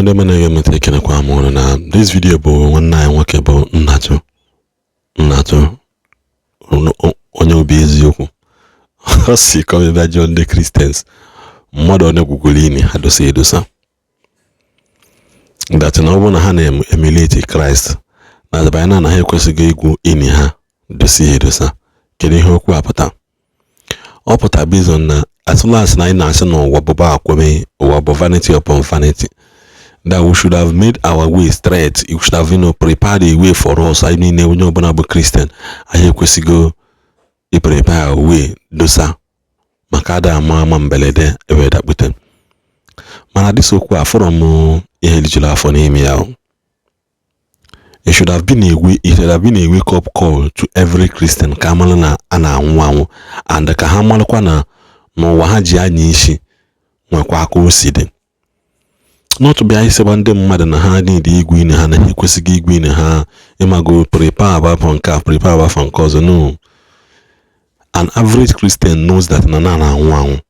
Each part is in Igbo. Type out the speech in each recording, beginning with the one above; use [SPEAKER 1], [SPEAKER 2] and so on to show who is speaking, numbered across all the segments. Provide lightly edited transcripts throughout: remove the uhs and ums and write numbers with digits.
[SPEAKER 1] Ndị ọma na-ege m ntị, ekenekwa m ụnụ. Na this video bụ nwanne anyị nwoke bụ Nnatụ Nnatụ, onye obi eziokwu. Ọ si ka ọ bịa jụọ ndị Christians mmadụ one gwugwuru ini ha dosa edosa, that na ọ bụrụ na ha na-emulate Christ na adabanye na ha ekwesịghị igwu ini ha dosa ya edosa. Kedu ihe okwu a pụta? Ọ pụta based on na as long as na anyị na-asị na ụwa bụba akweme, ụwa bụ vanity upon vanity, that we should have made our way straight. We should have prepared a way for us. Anyị niile, onye ọbụla bụ Christian, anyị ekwesịgo i prepare our way dosa maka ada ama ama mberede ewee dakpute. Mana this okwu a fọrọ m ihe lijuru afọ n'ime ya o. It should have been a way, it should have been a wake up call to every Christian ka amara na a na-anwụ anwụ and ka ha marakwa na n'ụwa ha ji anya isi nwekwa aka o si dị. Not bịa ịsịgba ndị mmadụ na ha need igwu ini ha, na ha ekwesịghị igwu ini ha, ịmago, prepare abafọ nke a, prepare abafọ nke ọzọ. No, an average Christian knows that na na anwụ anwụ.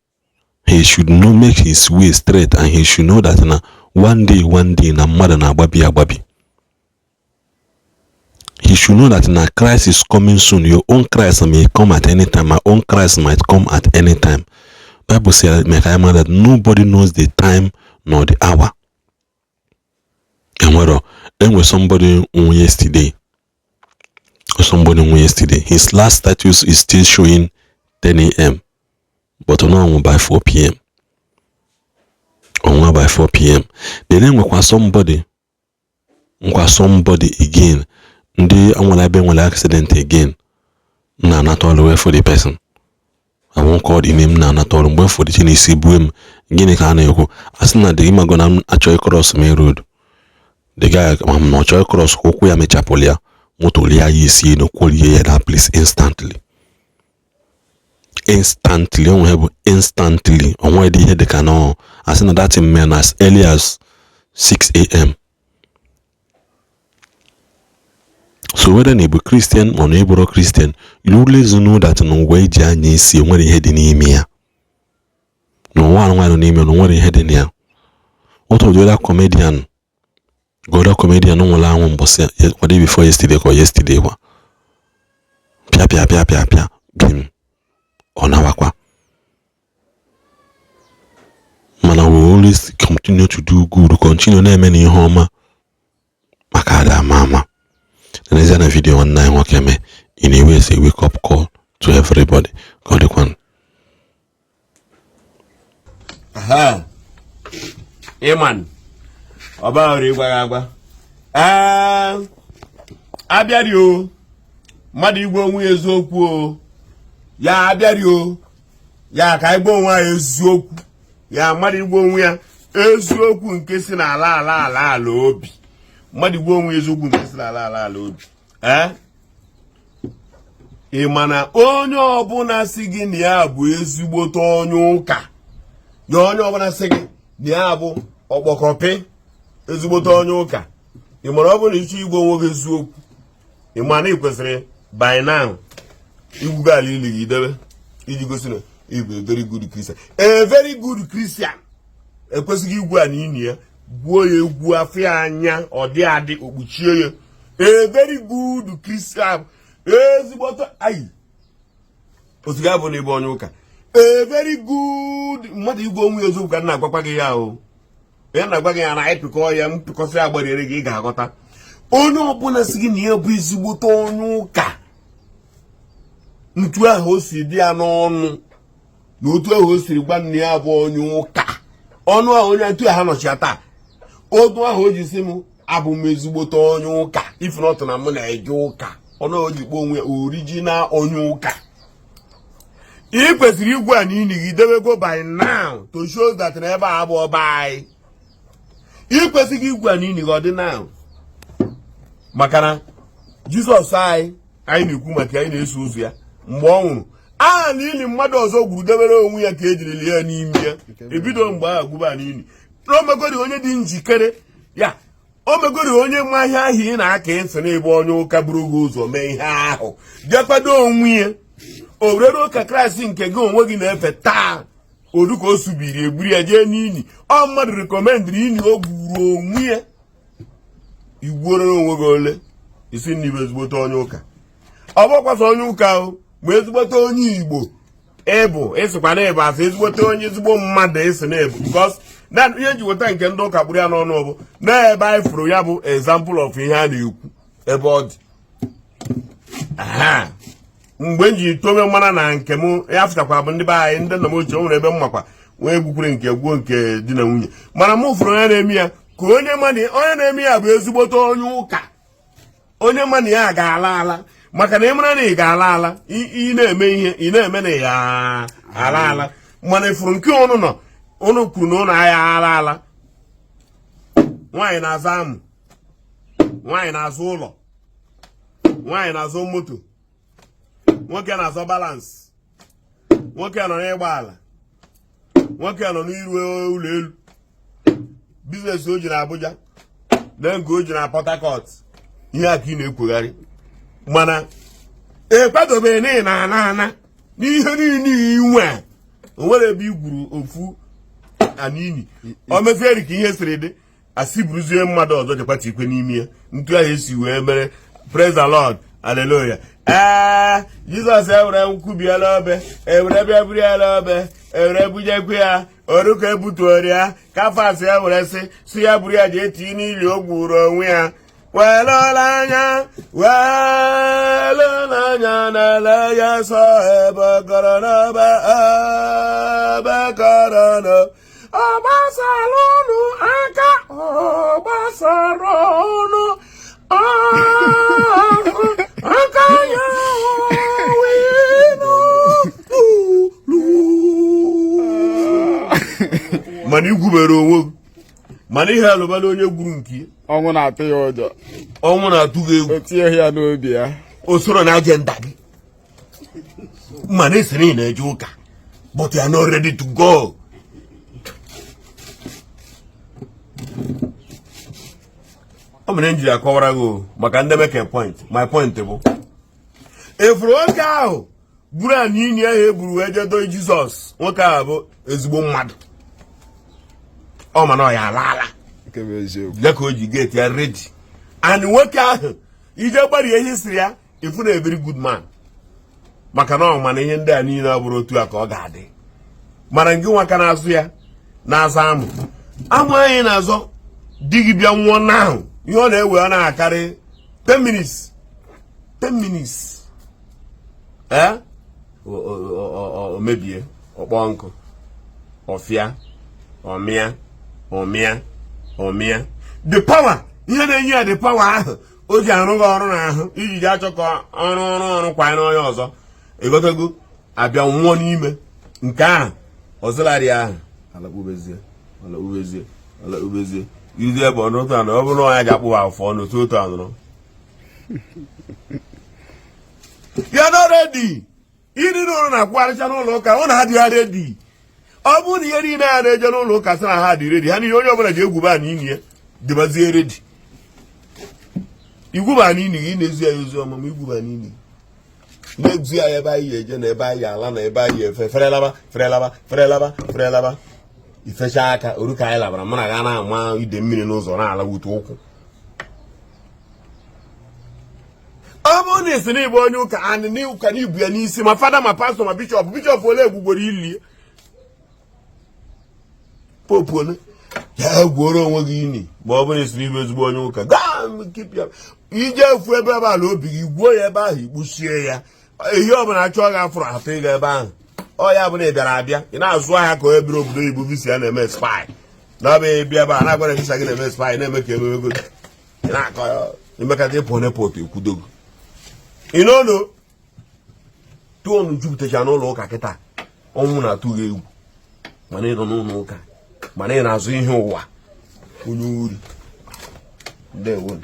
[SPEAKER 1] He should know, make his way straight, and he should know that na one day, one day, na mmadụ na-agbabi agbabi. He should know that na Christ is coming soon. Your own Christ may come at any time. My own Christ might come at any time. Bible says, make I that nobody knows the time nor the hour. Enwero enwe somebody nwụ yesterday, somebody nwụ yesterday, his last status is still showing 10 a.m., but ọ nwụ by 4 p.m. Ọnwa by 4 p.m. Then enwekwa somebody, nkwa somebody again, ndị nwere ebe nwere accident again na-anata ọrụ wee for the person. I won't call the name. Na-anata ọrụ mgbe for the thing isi bue m. Gịnị ka a na-ekwu? A sị na the imago na achọghị cross main road. The guy ma na ọ chọghị cross, ụkwụ ya mechapụrụ ya, moto lie ya isi elu, kwọrie ya that place instantly, instantly. Onwe bụ instantly, onwe dị ihe dịka na asị na that thing mere as early as 6 a.m. So whether na ị bụ Christian or na ị bụrụ Christian, you always know that n'ụwa eji anya isi enwere ihe dị n'ime ya, n'ụwa anụnwa nọ n'ime na onwere ihe dị na ya. Otu the other comedian, other comedian nwụrụ anwụ mbọsị kwado before yesterday, ka yesterday kwa, pịa pịa pịa pịa pịa bim, ọ nawakwa. Mana we always continue to do good, continue na-eme na ihe ọma maka ada ama ama. N'ezie na video nwanne anyị nwoke mee in a way is a wake up call to everybody. Ka ọ dịkwanụ.
[SPEAKER 2] Aha. Ịman ọba ọrụ ịgwa gị agwa. Ee, abịarị o, mmadụ igwe onwe ya eziokwu o. Ya abịarị o, ya ka anyị gwa onwe anyị eziokwu. Ya mmadụ igwe onwe ya eziokwu nke si n'ala ala ala ala obi. Mmadụ igwe onwe ya eziokwu nke si n'ala ala ala obi. Ee, ị ma na onye ọbụla si gị na ya bụ ezigbote onye ụka ya, onye ọbụla sị gị na ya bụ ọkpọkọpị ezigbote onye ụka, ị mara ọ bụrụ na ịchọ igwe onwe gị eziokwu, ị ma na ị kwesịrị by now igwugo ala ili gị idebe iji gosi na ị bụ a very good Christian. A very good Christian ekwesịghị igwu a na ini ya, gwuo ya egwu afọ ya anya, ọ dị adị okpuchie ya. A very good Christian, ezigbote ayi otu ga bụ na ịbụ onye ụka, a very good mmadụ igwe onwe ya eziokwu ka m na-agwakwa gị ya o. Ya na-agwa gị ya na anyị pịkọ ya, m pịkọsị ya gbariere gị, ị ga-aghọta. Onye ọbụla si gị na ya bụ ezigbote onye ụka, ntu ahụ o si dị ya n'ọnụ na otu ahụ o siri gwa nne ya bụ onye ụka, ọnụ ahụ onye ntu ahụ nọchi ya taa, otu ahụ o ji si m abụ m ezigbote onye ụka, if not na m na-eje ụka, ọnụ ahụ o ji kpọọ onwe ya original onye ụka, ị kwesịrị igwe a na ili gị debego by now to show that na ebe a abụ ọba anyị. Ị kwesịghị igwe a na ili gị ọ dị now, maka na Jizọs anyị anyị na-ekwu maka anyị na-eso ụzọ ya, mgbe ọ nwụrụ aha na ili mmadụ ọzọ gwuru debere onwe ya ka ejiri lie ya n'ime ya. Ebido mgbe ahụ gwuba n'ili na omegori onye dị njikere ya, omegori onye ma ihe ahụ ị na-aka ntị n'ebe onye ụka buru gị ụzọ mee ihe ahụ, bịa kwado onwe ya o were ụka Kraịst nke gị onwe gị na-efe taa. Odu ka o subiri eburu ya jee n'ini. Ọ mmadụ recommendịrị ini o gburu onwe ya. I gbuoro onwe gị ole ị sị na ị bụ ezigbote onye ụka. Ọ bụkwa onye ụka o, ma ezigbote onye Igbo ị bụ, ị sịkwa na ị bụ asị ezigbote onye ezigbo mmadụ ị sị na ị bụ, because na ihe e ji weta nke ndị ụka kpụrụ ya n'ọnụ bụ na ebe anyị fụrụ ya bụ example of ihe a na-ekwu ebe ọ dị. Mgbe m ji tome mara na nke m ya fụchakwa bụ ndị be anyị, ndị nna m ochie, o nwere ebe m makwa wee gbukwere nke gwuo nke di na nwunye, mana m fụrụ onye na-eme ya ka onye onye na-eme ya bụ ezigbote onye ụka, onye ma na ya ga-ala ala. Maka na ị mara na ị ga-ala ala, ị na-eme ihe ị na-eme na ya ala ala. Mana ị fụrụ nke ụnụ nọ, ụnụ kwuru na ụnụ agha ala ala. Nwaanyị na-azụ amụ, nwaanyị na-azụ ụlọ, nwaanyị na-azụ moto, nwoke na-azọ balance, nwoke nọ n'ịgba ala, nwoke nọ n'iru ụlọ elu, business o ji na Abuja na nke o ji na Port Harcourt. Ihe a ka ị na-ekwugharị, mana ekwadobeghị na ị na-ana ana n'ihe niile inwe. O nwere ebe i gwuru ofu anini o mezieri ka ihe siri dị, asị buruzie mmadụ ọzọ jekwata ikwe n'ime ya. Ntu ahụ esi wee mere, praise the Lord, hallelujah. Ee, Jizọs ewere nkwubiela obe, ewere bịa buru ya obe, ewere bujekwe ya oruka ebutuoro ya. Kafas ya were sị si ya buru ya jee tii n'ili o gwuru onwe ya. Welụla anya, welụla anya n'ele ya sọ ebe kọrọ n'obe, ebe kọrọ n'obe. Ọ gbasara ụnụ aka, ọ gbasara ụnụ aka ya wee mana igwubere onwe gị, mana ihe alụbala onye gwuru nke ya.
[SPEAKER 3] Ọnwụ na-atụ ya ụjọ.
[SPEAKER 2] Ọnwụ na-atụ gị egwu.
[SPEAKER 3] O tinyeghị ya n'obi ya.
[SPEAKER 2] O soro na agenda gị, mana ị sị na ị na-eje ụka, but you are not ready to go. Ọ mere m jiri akọwara gị maka ndị make point. My point bụ, ị fụrụ nwoke ahụ buru ana ini ahụ eburu wee jee doo Jizọs, nwoke ahụ bụ ezigbo mmadụ. Ọ ma na ọ ya ala ala ya ka o ji get ya ready. And nwoke ahụ ije gbarie ihe siri ya, ị fụ na a very good man, maka na ọ ma na ihe ndị a niile ọ bụrụ otu a ka ọ ga-adị. Mana ngị nwa ka na-azụ ya na-azụ amụ amụ anyị na-azọ di gị bịa nwụọ n'ahụ, ihe ọ na-ewe ọ na-akarị 10 minutes, 10 minutes, ee, o mebie, ọ kpọọ nkụ, ọfịa, ọmịa, ọmịa, ọmịa. The power, ihe na-enye ya the power ahụ o ji arụ gị ọrụ n'ahụ iji ji achọ ka ọrụ ọrụ ọrụ kwanye n'onye ọzọ, ịghọtago, abịa nwụọ n'ime nke ahụ ọzụlarị ahụ alakpubezie, alakpubezie, alakpubezie izi ebe ọnụ otu anọ. Ọ bụrụ na ya ji akpụwa afọ ọnụ otu otu anụrụ. You are not ready. Ịdị n'ụlọ na-akwụgharịcha n'ụlọ ụka, ụnụ adịghị ready. Ọ bụrụ na ihe niile a na-eje n'ụlọ ụka sị na ha dị ready, ha niile onye ọbụla ji egwuba na ini ya dịbazie ready. Igwuba na ini gị, ị na-ezi ya ozi ọma, ma igwuba na ini na-ezi ya ebe anyị eje na ebe anyị ala na ebe anyị efe ferelaba ferelaba ferelaba ferelaba ifecha aka oru ka anyị labara, mụ na ga na-ama ide mmiri n'ụzọ na-ala wute ụkwụ. Ọ bụrụ na ị sị na ị bụ onye ụka anị n'ụka na ibu ya n'isi, ma fada ma pastọ ma bishọp, bishọp ole egwugworo ili, popu ole, ya gwuoro onwe gị ini. Ma ọ bụrụ na ị sị na ị bụ ezigbo onye ụka, gaa ije efu ebe ebe ala obi gị, gwuo ya ebe ahụ, ikpuchie ya. Ihe ọbụla achọọ gị afụrụ atụ ịga ebe ahụ. Ọ ya bụ na ị bịara abịa, ị na-azụ ahịa ka onye biri obodo oyibo, visa ya na-eme expire, na ọ bụ ịbịa ebe a na-agwara visa gị na-eme expire, na-eme ka emewego ị na-akọ imekata ịpụ n'airport ekwudogo ịnọnụ tụọnụ jupụtacha n'ụlọ ụka kịta. Ọnwụ na-atụ gị egwu, mana ị nọ n'ụlọ ụka, mana ị na-azụ ihe ụwa. Onye uri, ndewo.